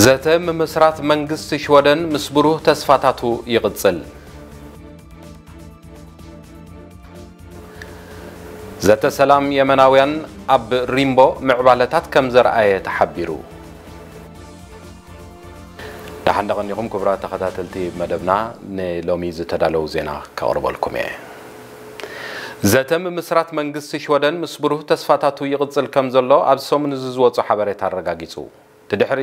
ዘተ ምምስራት መንግስቲ ሽወደን ምስ ብሩህ ተስፋታቱ ይቕጽል። ዘተ ሰላም የመናውያን ኣብ ሪምቦ ምዕባለታት ከም ዘርኣየ ተሓቢሩ። ደሓን ደቐኒኹም ክቡራት ተኸታተልቲ መደብና፣ ንሎሚ ዝተዳለዉ ዜና ከቕርበልኩም እየ። ዘተ ምምስራት መንግስቲ ሽወደን ምስ ብሩህ ተስፋታቱ ይቕጽል ከም ዘሎ ኣብ ሰሙን እዚ ዝወጾ ሓበሬታ ኣረጋጊጹ። እቲ ድሕሪ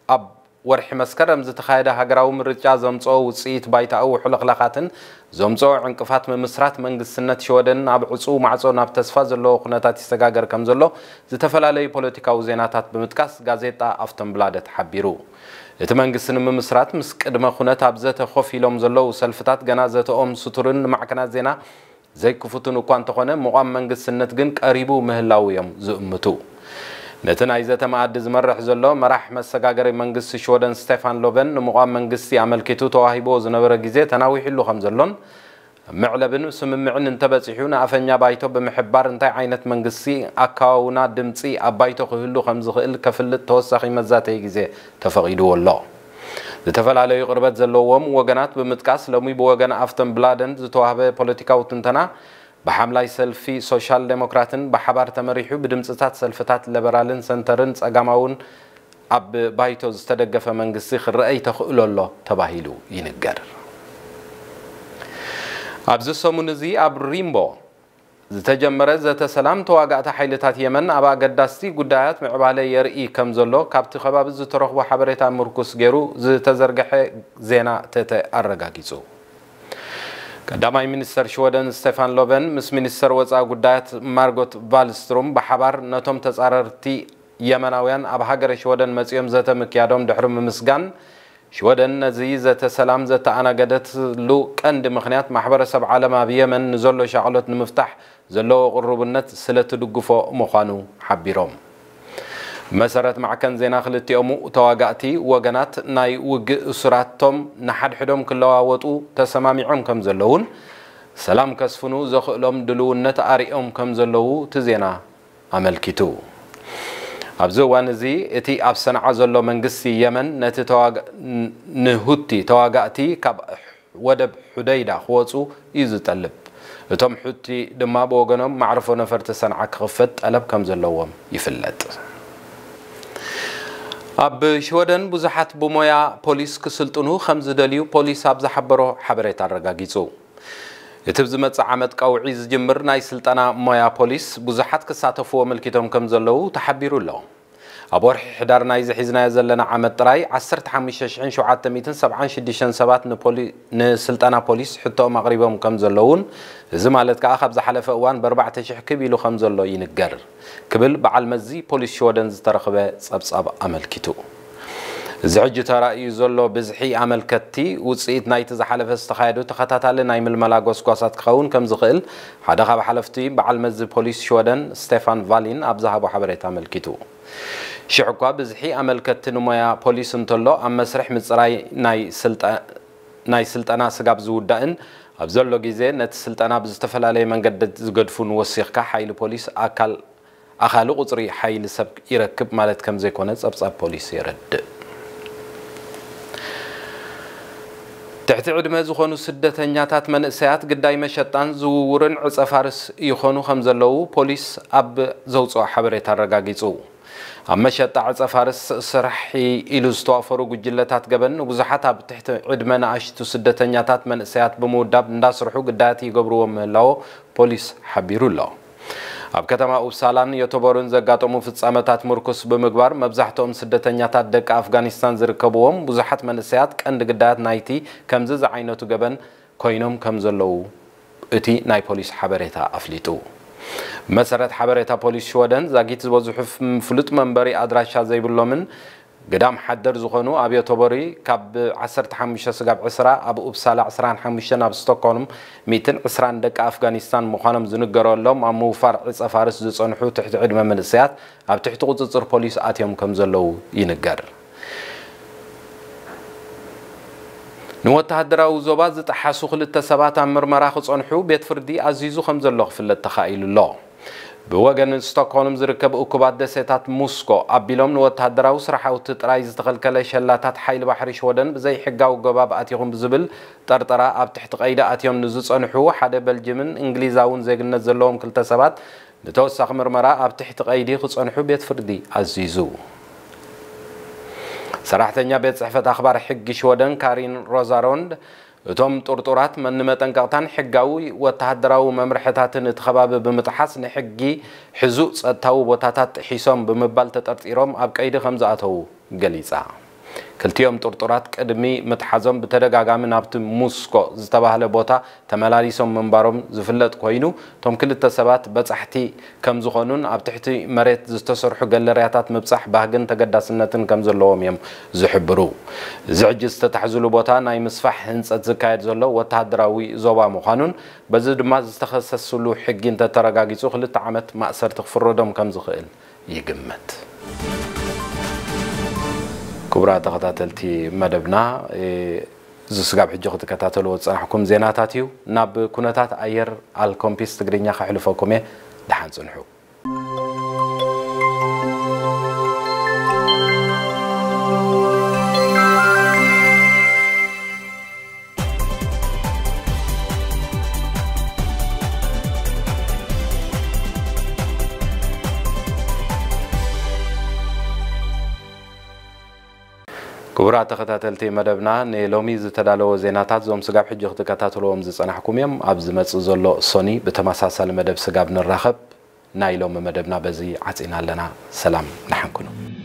ኣብ ወርሒ መስከረም ዝተኻየደ ሃገራዊ ምርጫ ዘምጽኦ ውጽኢት ባይታዊ ሕልኽላኻትን ዘምጽኦ ዕንቅፋት ምምስራት መንግስትነት ሽወደን ኣብ ዕጹው ማዕጾ ናብ ተስፋ ዘለዎ ኩነታት ይሰጋገር ከም ዘሎ ዝተፈላለዩ ፖለቲካዊ ዜናታት ብምጥቃስ ጋዜጣ ኣፍተንብላደት ሓቢሩ። እቲ መንግስቲ ንምምስራት ምስ ቅድመ ኩነት ኣብ ዘተ ኮፍ ኢሎም ዘለዉ ሰልፍታት ገና ዘተኦም ስቱርን ንማዕከናት ዜና ዘይክፉትን እኳ እንተኾነ፣ ምቋም መንግስትነት ግን ቀሪቡ ምህላው እዮም ዝእምቱ። ነቲ ናይ ዘተ መኣዲ ዝመርሕ ዘሎ መራሕ መሰጋገሪ መንግስቲ ሽወደን ስቴፋን ሎቨን ንምቋም መንግስቲ ኣመልኪቱ ተዋሂብዎ ዝነበረ ግዜ ተናዊሑሉ ከም ዘሎን፣ መዕለብን ስምምዕን እንተበጺሑ ንኣፈኛ ባይቶ ብምሕባር እንታይ ዓይነት መንግስቲ ኣከዋውና ድምጺ ኣብ ባይቶ ክህሉ ከም ዝኽእል ከፍልጥ ተወሳኺ መዛተዪ ግዜ ተፈቒድዎ ኣሎ። ዝተፈላለዩ ቅርበት ዘለዎም ወገናት ብምጥቃስ፣ ሎሚ ብወገን ኣፍተን ብላደን ዝተዋህበ ፖለቲካዊ ትንተና፣ ብሓምላይ ሰልፊ ሶሻል ዴሞክራትን ብሓባር ተመሪሑ ብድምፅታት ሰልፍታት ለበራልን ሰንተርን ጸጋማውን ኣብ ባይቶ ዝተደገፈ መንግስቲ ክረአ ይተኽእሎ ኣሎ ተባሂሉ ይንገር። ኣብዚ ሰሙን እዚ ኣብ ሪምቦ ዝተጀመረ ዘተ ሰላም ተዋጋእቲ ሓይልታት የመን ኣብ ኣገዳስቲ ጉዳያት ምዕባለ የርኢ ከም ዘሎ ካብቲ ከባቢ ዝተረኽቦ ሓበሬታ ምርኩስ ገይሩ ዝተዘርግሐ ዜና ተተ ኣረጋጊጹ። ቀዳማይ ሚኒስተር ሽወደን ስቴፋን ሎቨን ምስ ሚኒስተር ወጻኢ ጉዳያት ማርጎት ቫልስትሮም ብሓባር ነቶም ተጻረርቲ የመናውያን ኣብ ሃገረ ሽወደን መጺኦም ዘተ ምክያዶም ድሕሪ ምምስጋን፣ ሽወደን ነዚ ዘተ ሰላም ዘተኣናገደትሉ ቀንዲ ምኽንያት ማሕበረሰብ ዓለም ኣብ የመን ንዘሎ ሻቕሎት ንምፍታሕ ዘለዎ ቅሩብነት ስለ ትድግፎ ምዃኑ ሓቢሮም። ብመሰረት ማዕከን ዜና ክልቲኦም ተዋጋእቲ ወገናት፣ ናይ ውግእ እሱራቶም ንሓድሕዶም ክለዋወጡ ተሰማሚዖም ከም ዘለዉን ሰላም ከስፍኑ ዘኽእሎም ድልውነት ኣርእዮም ከም ዘለዉ እቲ ዜና ኣመልኪቱ። ኣብዚ እዋን እዚ እቲ ኣብ ሰንዓ ዘሎ መንግስቲ የመን ነቲ ተዋጋ-፣ ን-፣ ንሁቲ ተዋጋእቲ ካብ ወደብ ሑደይዳ ክወጹ እዩ ዝጠልብ። እቶም ሑቲ ድማ ብወገኖም ማዕርፎ ነፈርቲ ሰንዓ ክኽፈት ጠለብ ከም ዘለዎም ይፍለጥ። ኣብ ሽወደን ብዙሓት ብሞያ ፖሊስ ክስልጥኑ ከም ዝደልዩ ፖሊስ ኣብ ዝሓበሮ ሓበሬታ ኣረጋጊጹ። እቲ ብዝመጽእ ዓመት ቀውዒ ዝጅምር ናይ ስልጠና ሞያ ፖሊስ ብዙሓት ክሳተፍዎ ኣመልኪቶም ከም ዘለዉ ተሓቢሩ ኣሎ። ኣብ ወርሒ ሕዳር ናይዚ ሒዝናዮ ዘለና ዓመት ጥራይ ዓሰርተ ሓሙሽተ ሽሕን ሸውዓተ ሚእትን ሰብዓን ሽዱሽተን ሰባት ንፖሊ-፣ ንስልጠና ፖሊስ ሕቶኦም ኣቕሪቦም ከም ዘለዉን፣ እዚ ማለት ከኣ ካብ ዝሓለፈ እዋን ብኣርባዕተ ሽሕ ክብ ኢሉ ከም ዘሎ ይንገር ክብል በዓል መዚ ፖሊስ ሽወደን ዝተረኽበ ጸብጻብ ኣመልኪቱ። እዚ ሕጂ ተራእዩ ዘሎ ብዝሒ ኣመልከትቲ ውጽኢት ናይቲ ዝሓለፈ ዝተኻየዱ ተኸታታሊ ናይ ምልመላ ጎስጓሳት ክኸውን ከም ዝኽእል ሓደ ካብ ሓለፍቲ በዓል መዚ ፖሊስ ሽወደን ስቴፋን ቫሊን ኣብ ዝሃቦ ሓበሬታ ኣመልኪቱ። ሽሕ እኳ ብዝሒ ኣመልከትቲ ንሞያ ፖሊስ እንተሎ፣ ኣብ መስርሕ ምጽራይ ናይ ስልጠ-፣ ናይ ስልጠና ስጋብ ዝውዳእን ኣብ ዘሎ ግዜ ነቲ ስልጠና ብዝተፈላለየ መንገዲ ዝገድፉን ወሲኽካ ሓይሊ ፖሊስ ኣካል ኣኻሊ ቁጽሪ ሓይሊ ሰብ ይረክብ ማለት ከም ዘይኮነ ጸብጻብ ፖሊስ የረድእ። ትሕቲ ዕድመ ዝኾኑ ስደተኛታት መንእሰያት ግዳይ መሸጣን ዝውውርን ዕጸ ፋርስ ይኾኑ ከም ዘለዉ ፖሊስ ኣብ ዘውጽኦ ሓበሬታ ኣረጋጊጹ። ኣብ መሸጣ ዕጸ ፋርስ ስራሕ ኢሉ ዝተዋፈሩ ጉጅለታት ገበን ንብዙሓት ኣብ ትሕቲ ዕድመ ንኣሽቱ ስደተኛታት መንእሰያት ብምውዳብ እንዳስርሑ ግዳያት ይገብርዎም ምህላዎ ፖሊስ ሓቢሩ ኣሎ። ኣብ ከተማ ኡፕሳላን ዮቶቦርን ዘጋጠሙ ፍጻመታት ምርኩስ ብምግባር፣ መብዛሕትኦም ስደተኛታት ደቂ ኣፍጋኒስታን ዝርከብዎም ብዙሓት መንእሰያት ቀንዲ ግዳያት ናይቲ ከምዚ ዝዓይነቱ ገበን ኮይኖም ከም ዘለዉ እቲ ናይ ፖሊስ ሓበሬታ ኣፍሊጡ። መሰረት ሓበሬታ ፖሊስ ሽወደን፣ ዛጊት ዝበዝሑ ፍ-፣ ፍሉጥ መንበሪ ኣድራሻ ዘይብሎምን ግዳም ሓደር ዝኾኑ ኣብ ዮቶቦሪ ካብ ዓሰርተ ሓሙሽተ ስጋብ ዕስራ፣ ኣብ ኡፕሳላ ዕስራን ሓሙሽተን፣ ኣብ ስቶክሆልም ሚእትን ዕስራን ደቂ ኣፍጋኒስታን ምዃኖም ዝንገረሎም ኣብ ምውፋር ዕጸ ፋርስ ዝጸንሑ ትሕቲ ዕድመ መንእሰያት ኣብ ትሕቲ ቁጽጽር ፖሊስ ኣትዮም ከም ዘለዉ ይንገር። ንወተሃደራዊ ዞባ ዝጠሓሱ ክልተ ሰባት ኣብ ምርመራ ክጸንሑ ቤት ፍርዲ ኣዚዙ ከም ዘሎ ክፍለጥ ተኻኢሉ ኣሎ። ብወገን ስቶክሆልም ዝርከብ እኩባት ደሴታት ሙስኮ ኣቢሎም ንወተሃደራዊ ስራሓውቲ ጥራይ ዝተኸልከለ ሸላታት ሓይሊ ባሕሪ ሽወደን ብዘይሕጋዊ ጎባብ ኣቲኹም ብዝብል ጠርጠራ ኣብ ትሕቲ ቀይዲ ኣትዮም ንዝጸንሑ ሓደ በልጅምን እንግሊዛውን ዜግነት ዘለዎም ክልተ ሰባት ንተወሳኺ ምርመራ ኣብ ትሕቲ ቀይዲ ክጸንሑ ቤት ፍርዲ ኣዚዙ። ሰራሕተኛ ቤት ጽሕፈት ኣኽባር ሕጊ ሽወደን ካሪን ሮዛሮንድ እቶም ጥርጡራት መን መጠንቀቕታን ሕጋዊ ወተሃደራዊ መምርሕታትን እቲ ከባቢ ብምጥሓስ ንሕጊ ሕዙእ ጸጥታዊ ቦታታት ጥሒሶም ብምባል ተጠርጢሮም ኣብ ቀይዲ ከም ዝኣተዉ ገሊጻ። ክልቲኦም ጥርጡራት ቅድሚ ምትሓዞም ብተደጋጋሚ ናብቲ ሙስኮ ዝተባህለ ቦታ ተመላሊሶም ምንባሮም ዝፍለጥ ኮይኑ፣ እቶም ክልተ ሰባት በጻሕቲ ከም ዝኾኑን ኣብ ትሕቲ መሬት ዝተሰርሑ ገለርያታት ምብጻሕ ባህግን ተገዳስነትን ከም ዘለዎም እዮም ዝሕብሩ። እዚ ሕጂ ዝተታሕዝሉ ቦታ ናይ ምስፋሕ ህንጸት ዝካየድ ዘሎ ወተሃደራዊ ዞባ ምዃኑን በዚ ድማ ዝተኸሰስሉ ሕጊ እንተተረጋጊጹ ክልተ ዓመት ማእሰርቲ ክፍረዶም ከም ዝኽእል ይግመት። ክቡራት ተኸታተልቲ መደብና፣ እዚ ስጋብ ሕጂ ክትከታተልዎ ዝጸናሕኩም ዜናታት እዩ። ናብ ኩነታት ኣየር ኣልኮምፒስ ትግርኛ ከሕልፈኩም እየ። ደሓን ጽንሑ። ክቡራት ተኸታተልቲ መደብና፣ ንሎሚ ዝተዳለወ ዜናታት፣ እዞም ስጋብ ሕጂ ክትከታተልዎም ዝጸናሕኩም እዮም። ኣብ ዝመጽእ ዘሎ ሶኒ ብተመሳሳሊ መደብ ስጋብ ንራኸብ፣ ናይ ሎሚ መደብና በዚ ዓጺና ኣለና። ሰላም፣ ደሓን ኩኑ።